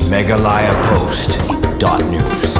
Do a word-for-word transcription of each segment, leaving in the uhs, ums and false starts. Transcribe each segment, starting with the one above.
Meghalaya Post dot news.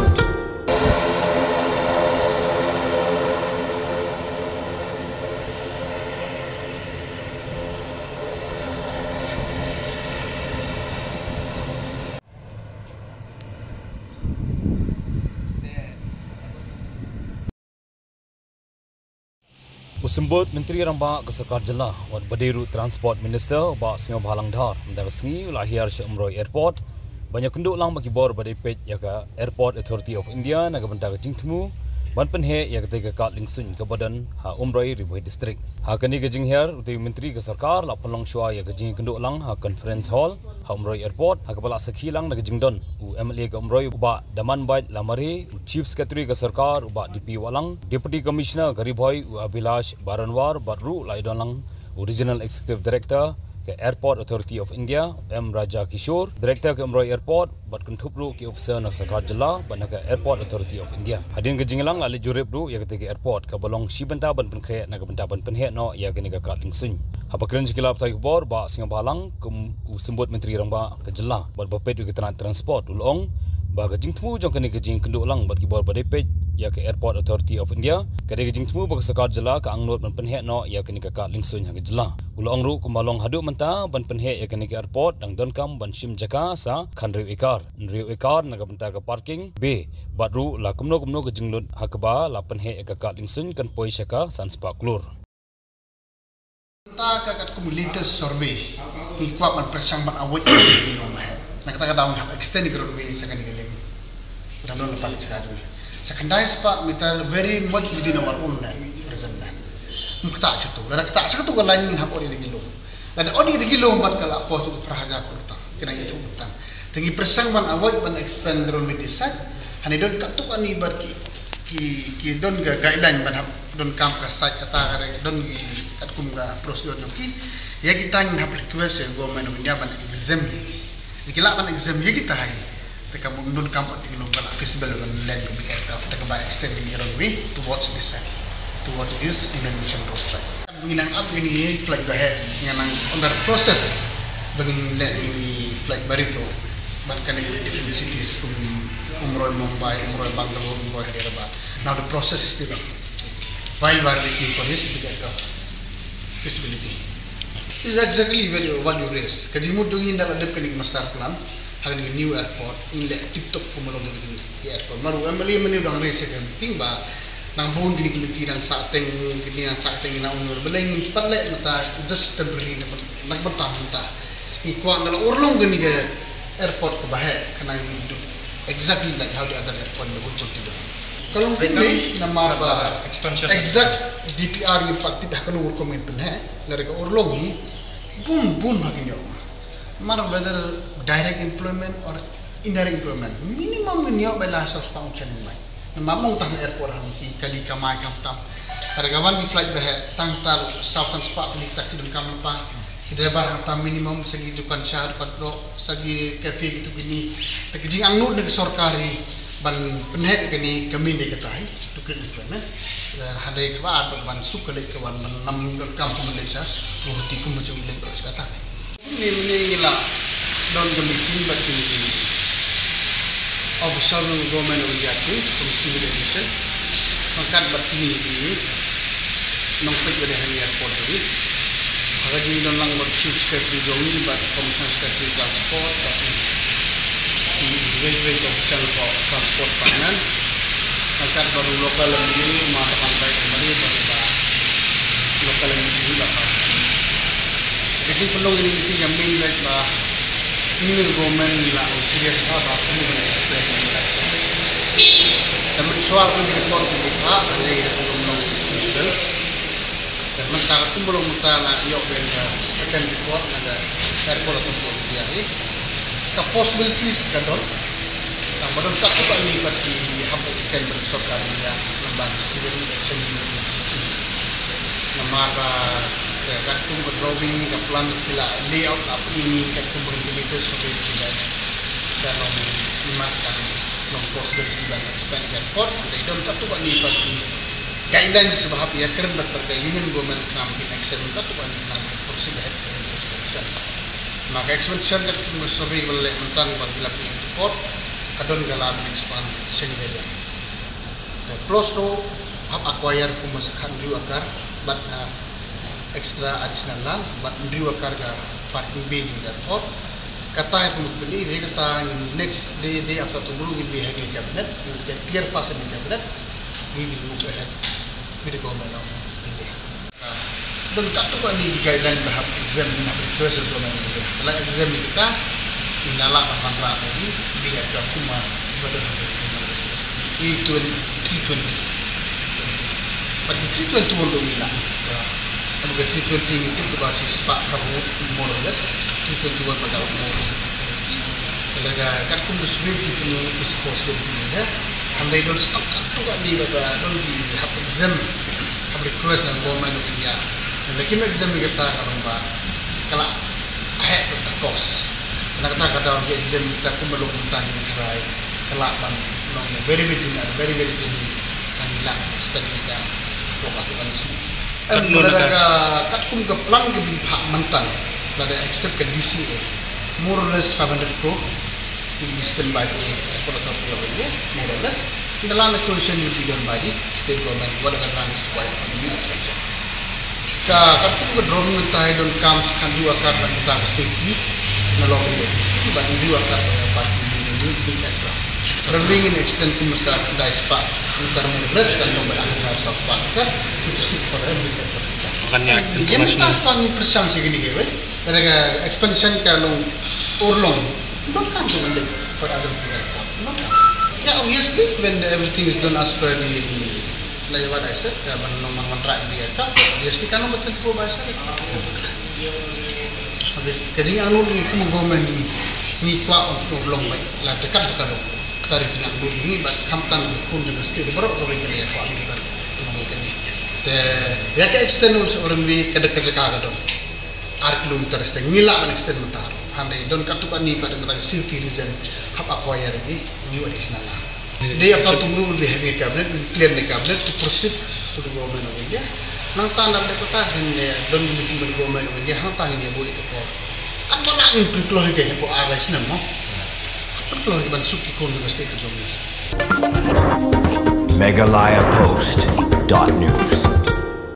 U Symbud Myntri Rangbah ka Sorkar Jylla, wat ba dei ruh Transport Minister, u Bah Sniawbhalang Dhar, mynta ka sngi u la hiar sha Umroi Airport ban ïakynduh lang bad ki bor ba dei peit ïa ka Airport Authority of India na ka bynta ka jingthmu ban pynheh ïa katei ka kad liengsuiñ kaba don ha Umroi, Ri Bhoi District. Ha kane ka jinghiar, utei u Myntri ka Sorkar la pynlong shuwa ïa ka jingïakynduh lang ha Conference Hall ha Umroi Airport, ha kaba la sakhi lang da ka jingdon u M L A ka Umroi, u Bah Damanbait Lamare, u Chief Secretary ka Sorkar, u Bah D P Wahlang, Deputy Commissioner ka Ri Bhoi, u Abhilash Baranwar, bad ruh la ïadon lang u Regional Executive Director ka Airport Authority of India, M Raja Kishore, Director ka Umroi Airport, bad kynthup ruh ki officer na ka Sorkar Jylla bad na ka Airport Authority of India. Hadien ka jingïalang la leit jurip ruh ïa katei ka airport kaba long shi bynta ban pynkhreh na ka bynta ban pynheh noh ïa kane ka kad liengsuiñ. Haba kren sha ki lad pathai khubor, Bah Sniawbhalang, kum u Symbud Myntri Rangbah ka Jylla bad ba peit ïa ka tnat transport, u la ong ba ka jingthmu jong kane ka jingïakynduh lang bad ki bor ba dei peit ïa ka Airport Authority of India ka dei ka jingthmu ba ka Sorkar Jylla ka angnud ban pynheh noh ïa kane ka kad liengsuiñ ha ka Jylla. U la ong ruh kumba long haduh mynta ban pynheh ïa kane ka airport dang donkam ban shim jaka sa khathynriew ekar, hynriew ekar na ka bynta ka parking bay, bad ruh la kumno kumno ka jinglut ha kaba la pynheh ïa ka kad liengsuiñ kan poi sha ka san spah klur. Mynta ka katkum latest survey, ngi kwah ban pyrshang ban avoid ïa ki lum ba heh. Na kata ka daw ngi hap extend ïa ka roadway sa kane ka lieng. Dang don lypa ka jaka jong ngi. Sa khyndai spah meter, very much within our own land, present land. Ngim ktah sha tu. Lada ktah sha tu ka line ngin hap ot ïa ki lum. Lada ot ïa ki lum bad ka la poi sha phra hajar klur tang. Kane ïa tu tang. Te ngi pyrshang ban avoid ban expand roadway this side. Hynrei don katto katne bad ki, ki, ki don ka guideline ban hap donkam ka site kata ka re, don ki katkum ka procedure jong ki. Ïa kita ngin hap request ïa Government of India ban exempt. Ki lah ban exempt ïa kita hi. Te kam donkam ot ïa ki lum ba la feasible ban land ka big aircraft, te kaba extend ïa ki runway towards this side, towards this Indian Ocean road side. Ngi nang ap ïa kine ki flight ba heh, ngi nang under process ba ngin leh ïa kine ki flight barit ruh ban connect with different cities kum Umroi Mumbai, Umroi Bangalore, Umroi Hyderabad. Now the process is still on while we are waiting for this big aircraft feasibility. This is exactly what you, what you raise. Ka jingmut jong ngi ynda la dep kane ka master plan ha kane ka new airport, ngin leh tip top kumba long kane ka airport. Namar u M L A mynne u dang raise ha ka meeting ba nang bun kine ki lynti dang sah teng, kine dang sah teng, nang ong balei ngin pat leh mynta, just temporary na ban, na ban tam mynta. Ngi kwah ynda la urlong kane ka airport kaba heh, kan nang do exactly like how the other airport in the whole country do. Ka long kumne namar ba expansion, exact D P R ngim pat tip ha kano ka rukom ngin pynheh, lada ka urlong hi bun bun ha kin ïoh. Namar whether direct employment or indirect employment, minimum ngin ïoh ba lai saw spah ngut shane mai. Namar mo tang airport ha ki kali kamai khamtam. Lada ka wan ki flight ba heh tang tal saw san spah tylli ki taxi donkam lypa. Ki driver hangta minimum sa ki dukan sha, dukan khlok, sa ki cafe kitu kine. Te ka jingangnud na ka sorkar hi ban pynheh kane ka main dei kata hi, to create employment. Hynrei kaba ar ban suk ka leit ka wan ban nam donkam suk leit sha Guwahati kum jong leit ba sha kata. Mynne mynne ngi la don ka meeting bad kine ki official jong Government of India, kum civil aviation. Ryngkat bad kine ki nongpeit ba dei ha kane ka airport jong ngi. Ha ka jingdon lang bad Chief Secretary jong ngi bad Commissioner Secretary Transport bad ki range range official of Transport Department. Ryngkat bad u local M L A, u Ma Damanbait Lamare, bad u local M L A jong ngi bad ka jingpynlong ïa kane ka meeting ka mut ba ngi na ka government ngi la long serious bha ba kumno ban expand ïa ka. Te mynshuwa ba ngi report ngi la hap hynrei ka long feasible. Te mynta ka kumba long mynta la ïoh ban ka second report na ka Airport Authority of India hi. Ka possibilities ka don. Tang ba don katto katne pat ki hap ban ïakren bad ka sorkar India lyngba ka civil aviation ministry. Namar ba ka katkum ka drawing, ka plan, ki la layout, la pynmih katkum ba ki latest survey ki la, ka long imat, ka long possibility ban expand ka airport. Hynrei don katto katne pat ki guidelines ba hap ïakren bad ka Union Government khnang ba kin extend, katto katne khnang ba kin proceed ahead with construction. Ka expansion ka kum ka survey ba la leh mynta ba ki la pynport ka don ka la expand shane ka jaka. Te plus ruh hap acquire kum sa khathynriew acre bad ka extra additional land bad hynriew acre ka parking bay jong ka airport. Kata ïa kum pynïaid ïa kata, next day, day after tomorrow will be having a cabinet, we will get clear pass in the cabinet, we will move ahead with the government of India. Don katto katne ki guideline ba hap exempt, hap request the government of India. Te la exempt ïa kita, ïa la lah ban wanrah ïa ki, ïa ka kum ba don ha ka A three twenty. But the three twenty-one ruh ngi lah. Namar ka three twenty ngi tip ba shi spah ka ruh more or less. Three twenty-one ba ka ruh more. Lada katkum ka survey ki pynïaid ki possibility ne. Hynrei don stock katto katne ba don ki hap exempt, hap request na Government of India. Lada kim exempt ïa kata ka long ba ka la heh ka cost. Na kata ka daw ki exempt ïa kata kumba long mynta ki tharai ka lah ban long very very genuine, very very genuine. Kan ngi lah extend ïa ka. Katno lada ka, katkum ka plan ka ba ngi phah mynta, lada accept ka D C A, more or less five hundred crore will be spent by the Airport Authority of India, more or less. And the land acquisition will be done by the state government, whatever land is required for the new expansion. Ka, katkum ka drawing mynta hi donkam sa khatduh akar na ka bynta ka safety na long ka existing, bad hynriew akar na ka parking bay, big aircraft. Runway ngin extend kum sa khyndai spah meter, more or less, kan long bad ar hajar saw spah meter, it's good for a big aircraft. Kan ïa international. Mynta sa ngin pyrshang sha kine kiwei. Lada ka expansion ka long urlong, donkam to ban leh for other thing airport. Donkam. Yeah, obviously, when everything is done as per the, like what I said, uh, ban long ban wanrah ïa ka aircraft, obviously kan long ba twenty-four by seven. Obviously, ka jingangnud ngi kum government ngi, ngi kwah ban pynurlong beit, la da kat da ka long. Kata ka jingangnud ngi, bad khamtam ki khun jong ka state baroh kawei ka la ïa kwah ngi ban pynurlong ïa kane. Te ïa ka extend u sa u runway ka da ka jaka ka don ar kilometer, te ngi lah ban extend mynta ruh. Hynrei don katto katne pat mynta ka safety reason hap acquire ïa ki new additional land. Day after tomorrow we'll be having a cabinet, we'll clear the cabinet to proceed to the Government of India. Nangta nalor kata kan, eh, don meeting with the Government of India, hangta ngin ïa buh ïa ka por. Katba lah ngin pynkloi ïa ka hapoh ar lai snem mo. Pynkloi ban suk ki khun jong ka state ka jong ngi. Meghalaya Post dot news.